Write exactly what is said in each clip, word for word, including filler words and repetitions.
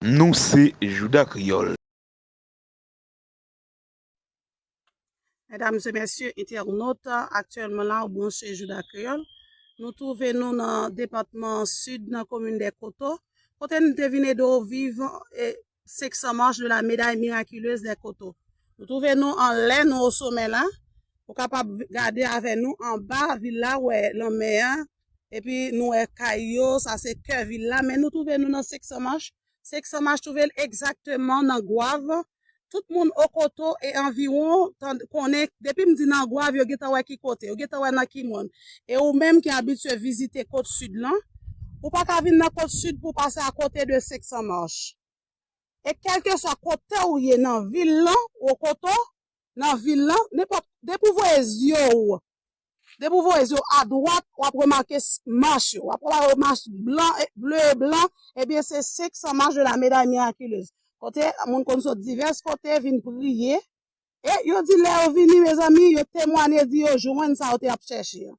Nou se Jouda Kreyòl. Medam e mesye entènot, aktyèlman la, ou branche Jouda Kreyòl. Nou twouve nou nan depatman Sid, nan komin Dèkoto, kote n te vin ede w viv e, Six cents marches de la médaille miraculeuse des Coteaux. Nou twouve nou anlè, nou osomè la. Ou kapab gade avè nou anba vil la, wè lanmè a. Epi nou wè kay yo, sa se kè vil la. Men nou twouve nou nan Six cents marches. Six cents marches twouve l egzakteman nan Gwav. Tout moun Okoto e anviwon konnen, depi m di nan Gwav, yo gentan wè ki kote, yo gentan wè nan ki mòn. E ou menm ki abitye vizite Kot Sid lan, ou pa ka vin nan Kot Sid pou w pase akote de Six cents marches. E kèlkeswa kote ou ye nan vil lan, Okoto, nan vil lan, nenpòt, depi w voye zye w, depi w voye zye w adwat, w ap remake mach yo. W ap remake mach blan, ble e blan, ebyen se Six cents marches de la médaille miraculeuse. Kote moun konn sot divès kote vin priye, E yo di lè yo vini, mezanmi, yo temwanye di yo jwenn sa yo te ap chèche an.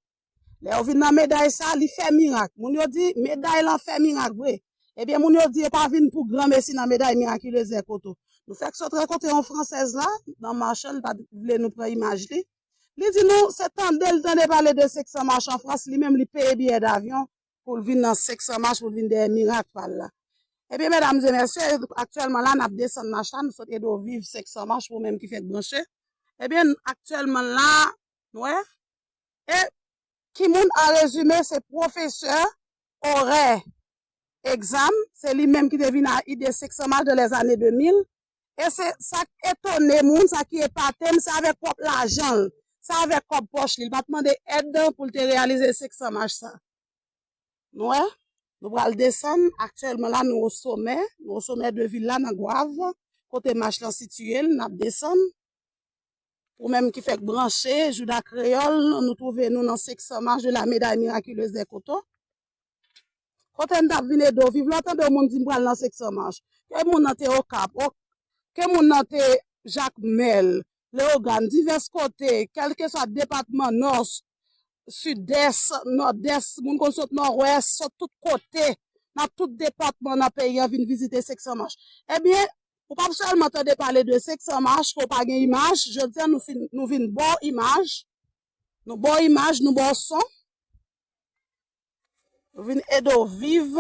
Lè yo vin nan meday sa, li fè mirak. Moun yo di meday lan fè mirak vre. Ebyen, moun yo di yo pa vin pou granmesi nan médaille miraculeuse des Coteaux. Nou fèk sot rankontre yon fransèz la, nan mach lan, li pa t vle nou pran imaj li. Li di nou, se tande l tande pale de Six cents marches an Frans, li menm li peye biyè davyon pou l vin nan Six cents marches, pou l vin dèyè mirak pa l la. Ebyen, medam e mesye, aktyèlman la, n ap desann mach la, nou sot ede w viv Six cents marches, ou menm ki fèk branche. Ebyen, aktyèlman la, nou wè, e ki moun an rezime, se pwofesè orè egzam, se li menm ki te vin a ide Six cents marches dans les années deux mille. E se sa k etone moun, sa ki epate m, se avèk pwòp lajan l, se avèk kòb pòch li. Li pa t mande èd pou l te reyalize Six cents marches sa. Nou wè, nou pral desann. Aktyèlman la, nou osomè, nou osomè de vil la nan Gwav, kote mach lan sitiye l, n ap desann. Ou menm ki fèk branche, Jouda Kreyòl, nou twouve nou nan Six cents marches de la médaille miraculeuse des Coteaux. Kote n t ap vin ede w viv la, w tande yon moun di m pral nan Six cents marches. Ke moun nan te Okap, ke moun nan te Jakmèl, Leyogàn, divès kote, kèlkeswa depatman Nò, Sidès, Nòdès, moun konn sot Nòwès, sot tout kote, nan tout depatman nan peyi an vin vizite Six cents marches. Ebyen, ou p ap sèlman tande pale de Six cents marches ke w pa gen imaj. Jodi a, nou fin, nou vin ba w imaj, nou ba w imaj, nou ba w son. Nou vin ede w viv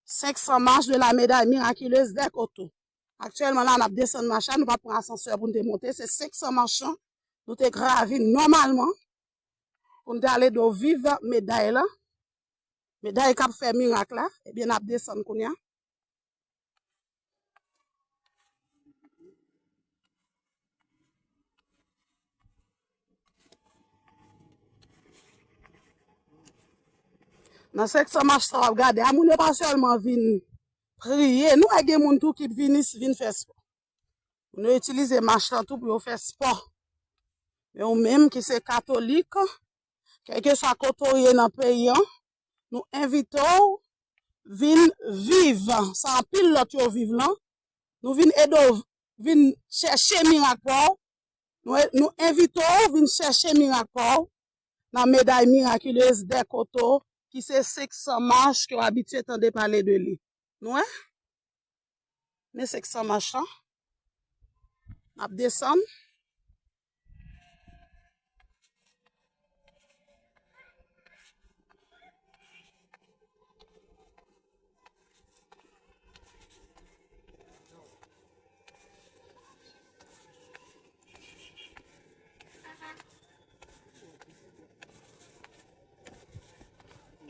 Six cents marches de la médaille miraculeuse des Coteaux. Aktyèlman la, n ap desann mach la, nou pa pran asansè pou n te monte, se Six cents marches nou te gravi nòmalman pou n te ale ede w viv meday la. Meday k ap fè mirak la, ebyen n ap desann kounye a. Nan Six cents marches sa w ap gade a, moun yo pa sèlman vin priye. Nou wè gen moun tou ki vini vin fè spò. Moun yo itilize mach lan tou pou yo fè spò. Men ou menm ki se katolik, kèlkeswa kote w ye nan peyi an, nou envite w vin viv sa anpil lòt yo viv lan. Nou vin ede w vin chèche mirak pa w. Nou, nou envite w vin chèche mirak pa w nan médaille miraculeuse des Coteaux, ki se Six cents marches ke w abitye tande pale de li. Nou wè? Men Six cents marches lan. N ap desann.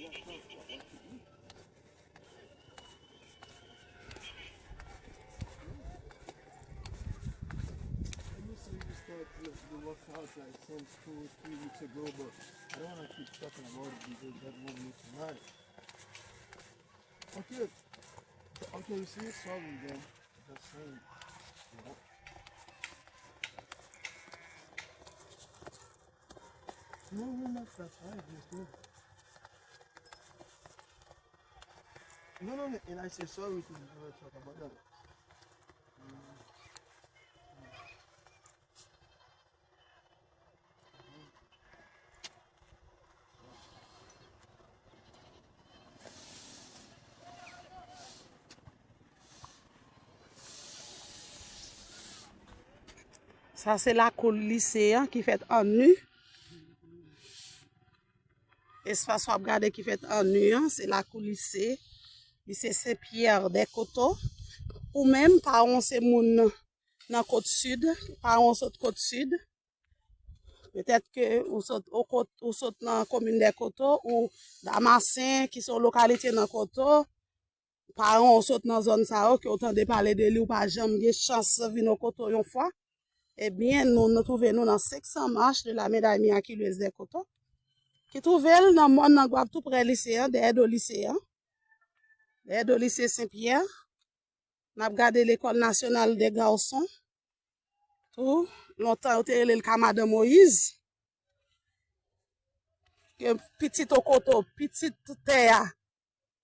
Let me see you start to the workout like since two, three weeks ago, but I don't wanna keep talking about it because that won't make tonight. Okay. Okay, you see, sorry then. Just saying. You know? No, no, not that high, just go. No, no, no, and I say sorry to you, never talk about that. Sa se lakou lise an ki fèt an ni. Espas w ap gade ki fèt an ni an, se lakou lise. Lise Sen Pyè Dèkoto. Ou menm, paran w se moun nan Kot Sid, paran w sot Kot Sid. Petèt ke ou sot, ou kot, ou sot nan komin Dèkoto, ou Damasen, ki se yon lokalite nan Koto. Paran w sot nan zòn sa yo, ke w tande pale de li, ou pa janm gen chans vin Okoto yon fwa. Ebyen, nou, nou twouve nou nan senk san mach de la Médaille Miraculeuse Dèkoto, ki twouve l nan mòn nan Gwav, tou prè lise an, dèyè do lise an, dèyè do lise Sen Pyè. N ap gade Lekòl Nasyonal dè Gason. Tou, lontan yo te rele l ka Madan Moyiz. Ke pitit Okoto, pitit tè a,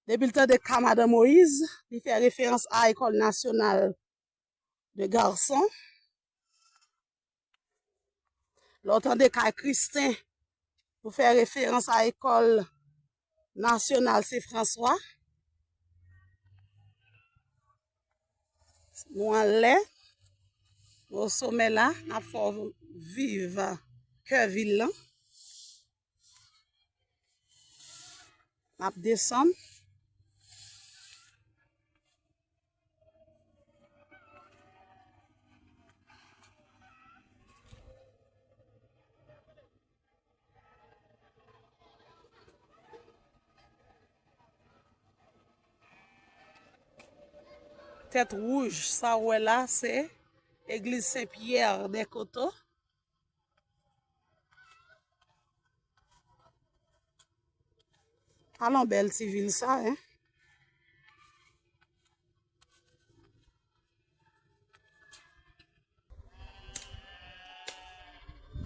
depi l tande ka Madan Moyiz, li fè referans a École Nationale de Garçons. Lè w tande kay Kristen, nou fè referans a École Nationale Saint François. Nou anlè, nou o somè la, n ap fè w viv kè vil lan. N ap desann. Tèt wouj, sa w wè la, se Egliz Sen Pyè dè Koto. Alon bèl ti vil sa, en.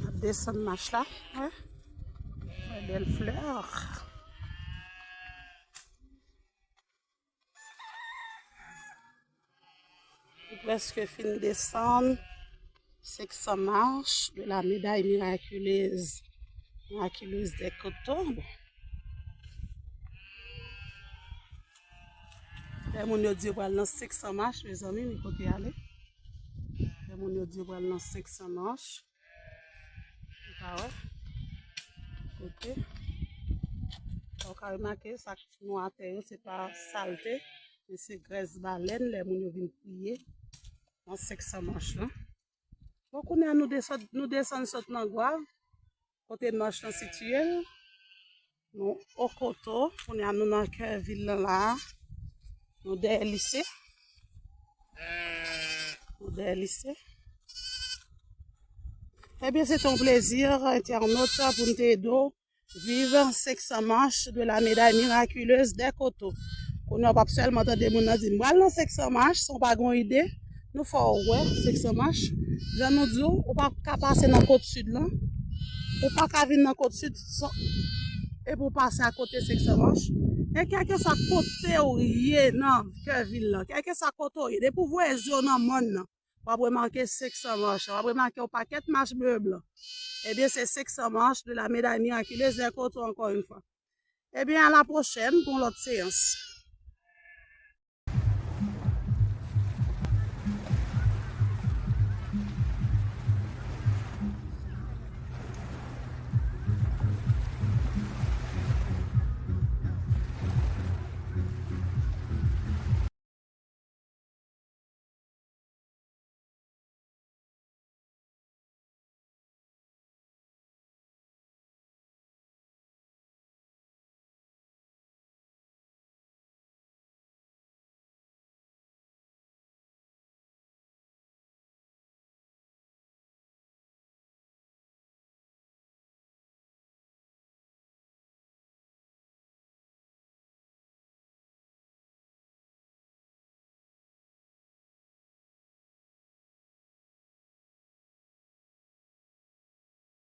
Ap desann mach la, wi. Wè bèl flè. Nou prèske fin desann senk san mach de la Médaille Miraculeuse, Miraculeuse dè Koto. Bon. Lè moun yo di yo pral nan senk san mach, mezanmi, men kote y ale. Lè moun yo di yo pral nan senk san mach. Ou ka wè. Kote. Ou ka remake, sa k nwa atè yo, se pa salte, men se grès balèn, lè moun yo vin priye nan senk san mach lan. Bon, kounye a nou desann, nou desann sot nan Gwav, kote mach lan sitiye l. Nou Okoto, kounye a nou nan kè vil lan la. Nou dèyè lise. Nou dèyè lise. Ebyen, se te yon plezi, entènot, pou n te ede w viv senk san mach de la Médaille Miraculeuse dè Koto. Kounye a w p ap sèlman tande moun nan di, "M pral nan senk san mach," san w pa gen yon ide. Nou fè w wè senk san mach. Jan nou di w, ou pa ka pase nan Kot Sid lan. Ou pa ka vin nan Kot Sid san, epi w pase akote senk san mach. E kèlkeswa kote w ye nan kè vil lan, kèlkeswa kote w ye, depi w voye zye w nan mòn nan, w ap remake senk san mach, w ap remake yon pakèt mach ble blan. Ebyen, se senk san mach de la Médaille Miraculeuse dè Koto, encore une fois. Ebyen, à la prochaine pou yon lòt seyans.